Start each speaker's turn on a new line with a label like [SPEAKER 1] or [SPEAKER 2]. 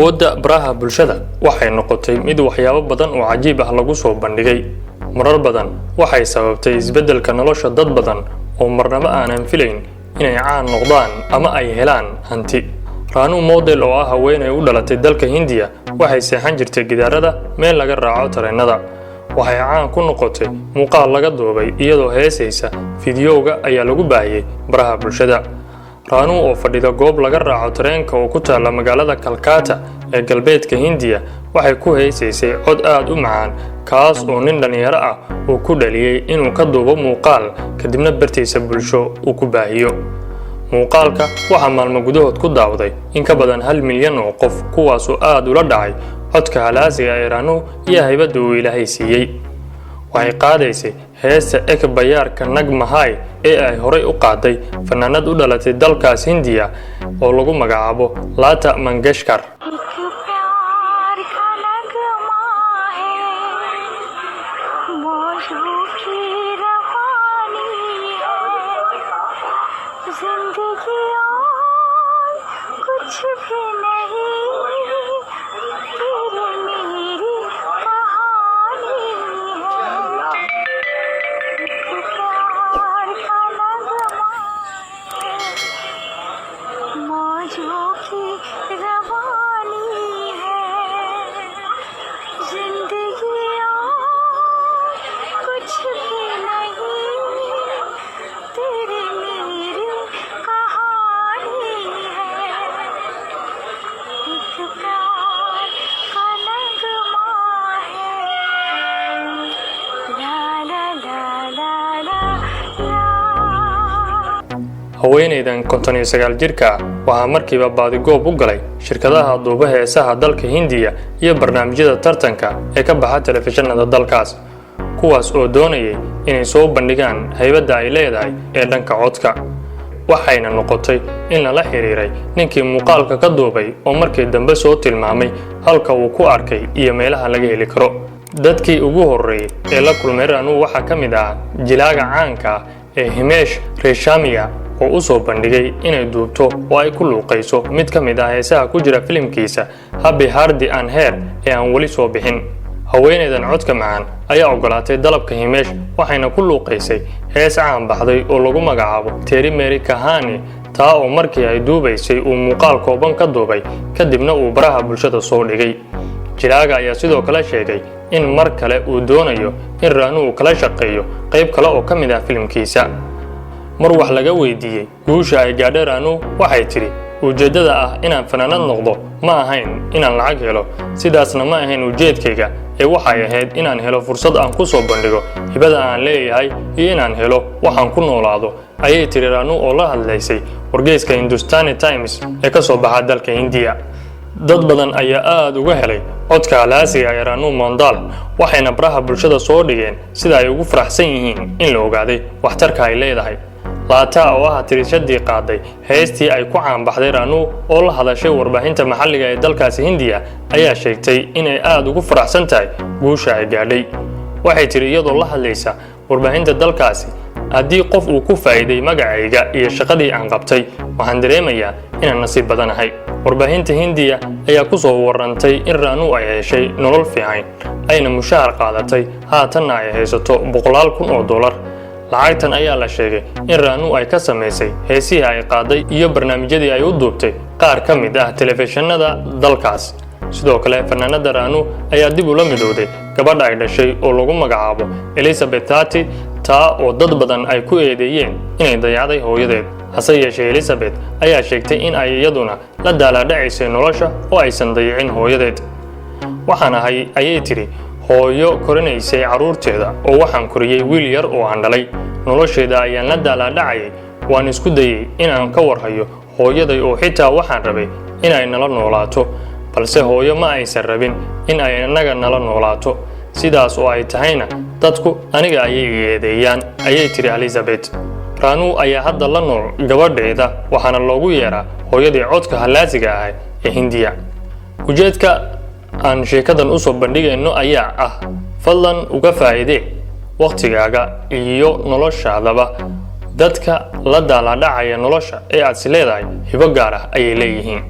[SPEAKER 1] Awoodda baraha bulshada waxay noqotay mid waxyaabo badan oo cajiib ah lagu soo bandhigay. Marar badan waxay sababtay isbeddelka nolosha dad badan oo marnaba aanan filayn inay caan noqdaan ama ay helaan hanti. Ranu Mondal oo ah haweeney u dhalatay dalka Hindiya waxay seexan jirtay gidaarada meel laga raaco tareennada. Waxay caan ku noqotay muuqaal laga duubay iyadoo heesaysa. Fiidiyowga ayaa lagu baahiyey baraha bulshada. Ranu oo fadhida goob laga raaco tareenka oo ku taalla magaalada Kalkata ee galbeedka Hindiya waxay ku heesaysay cod aad u macaan, kaas oo nin dhallinyaro ah uu ku dhaliyey inuu ka duubo muuqaal, kadibna bartiisa bulsho uu ku baahiyo. Muuqaalka waxaa maalmo gudahood ku daawaday in ka badan 1 milyan oo qof, kuwaasoo aad ula dhacay codka halaasiga ee Ranu iyo haybadda uu Ilaahay siiyey. Waxay qaadaysay heesta Ek Pyar Ka Nagma Hai ee ay horay u qaaday fanaanad u dhalatay dalkaas Hindiya oo lagu magacaabo Lata Mangeshkar.
[SPEAKER 2] एक प्यार का नगमा है, मौजों की रवानी है, जिंदगी और कुछ भी नहीं, तेरी मेरी कहानी है। एक प्यार का नगमा है, मौजों की रवानी है, जिंदगी और कुछ भी नहीं, तेरी मेरी कहानी है। एक प्यार का नगमा है। ला ला ला ला ला ला।
[SPEAKER 1] Haweenaydan 59 jirka ah waxaa markiiba baadigoob u galay shirkadaha duuba heesaha dalka Hindiya iyo barnaamijyada tartanka ee ka baxa telefishinada dalkaas, kuwaas oo doonayay inay soo bandhigaan haybadda ay leedahay ee dhanka codka. Waxayna noqotay in lala xiriiray ninkii muuqaalka ka duubay oo markii dambe soo tilmaamay halka uu ku arkay iyo meelaha laga heli karo. Dadkii ugu horreeyey ee la kulmay Ranu waxaa ka mid ah jilaaga caanka ah ee Himesh Reshammiya oo u soo bandhigay inay duubto oo ay ku luuqayso mid ka mid ah heesaha ku jira filimkiisa Happy Hardy and Her ee aan weli soo bixin. Haweenaydan codka macaan ayaa ogolaatay dalabka Himesh, waxayna ku luuqaysay hees caan baxday oo lagu magacaabo Teri Meri Kahani, taa oo markii ay duubaysay uu muuqaal kooban ka duubay, kadibna uu baraha bulshada soo dhigay. Jilaaga ayaa sidoo kale sheegay in mar kale uu doonayo in Ranu uu kala shaqeeyo qayb kale oo ka mid ah filimkiisa. Mar wax laga weydiiyey guusha ay gaadhay Ranu, waxay tidhi: "Ujeeddada ah inaan fanaanad noqdo ma ahayn inaan lacag helo, sidaasna ma ahayn ujeedkayga, ee waxay ahayd inaan helo fursad aan ku soo bandhigo hibada aan leeyahay iyo inaan helo waxaan ku noolaado," ayay tidhi Ranu oo la hadlaysay wargeyska Hindustani Times ee ka soo baxa dalka Hindiya. Dad badan ayaa aad uga helay codka halaasiga ee Ranu Mondal, waxayna baraha bulshada soo dhigeen sida ay ugu faraxsan yihiin in la ogaaday waxtarka ay leedahay. Lata oo ah tirishadii qaaday heestii ay ku caanbaxday Ranu oo la hadashay warbaahinta maxalliga ee dalkaasi Hindiya ayaa sheegtay inay aad ugu faraxsan tahay guusha ay gaadhay. Waxay tidhi iyadoo la hadlaysa warbaahinta dalkaasi: "Haddii qof uu ku faa'iiday magacayga iyo shaqadii aan qabtay, waxaan dareemayaa inaan nasiib badanahay." Warbaahinta Hindiya ayaa ku soo warantay in Ranu ay heshay nolol fiican, ayna mushahar qaadatay, haatanna ay haysato boqolaal kun oo dollar. Lacagtan ayaa la sheegay in Ranu ay ka samaysay heesihii ay qaaday iyo barnaamijyadii ay u duubtay qaar ka mid ah telefishinada dalkaas. Sidoo kale, fanaanada Ranu ayaa dib ula midowday gabadha ay dhashay oo lagu magacaabo Elizabeth Tati, taa oo dad badan ay ku eedeeyeen inay dayacday hooyadeed. Hase yeeshee, Elizabeth ayaa sheegtay in ay iyaduna la daalaadhacaysay nolosha oo aysan dayicin hooyadeed. "Waxaan ahay," ayay tidhi, "hooyo korinaysay carruurteeda oo waxaan koriyey wiil yar oo aan dhalay. Nolosheeda ayaan la daalaadhacayay. Waan isku dayey inaan ka warhayo hooyaday oo xitaa waxaan rabay inay nala noolaato, balse hooyo ma aysan rabin in ay innaga nala noolaato. Sidaas oo ay tahayna dadku aniga ayay i eedeeyaan," ayay tidhi Elizabeth. Ranu ayaa hadda la nool gabadheeda, waxaana loogu yeeraa hooyadii codka hallaasiga ah ee Hindiya. Ujeedka aan sheekadan usoo bandhigayno ayaa ah: fadlan uga faa'iidee wakhtigaaga iyo noloshaadaba dadka la daalaadhacaya nolosha ee aad is leedahay hibo gaar ah ayay leeyihiin.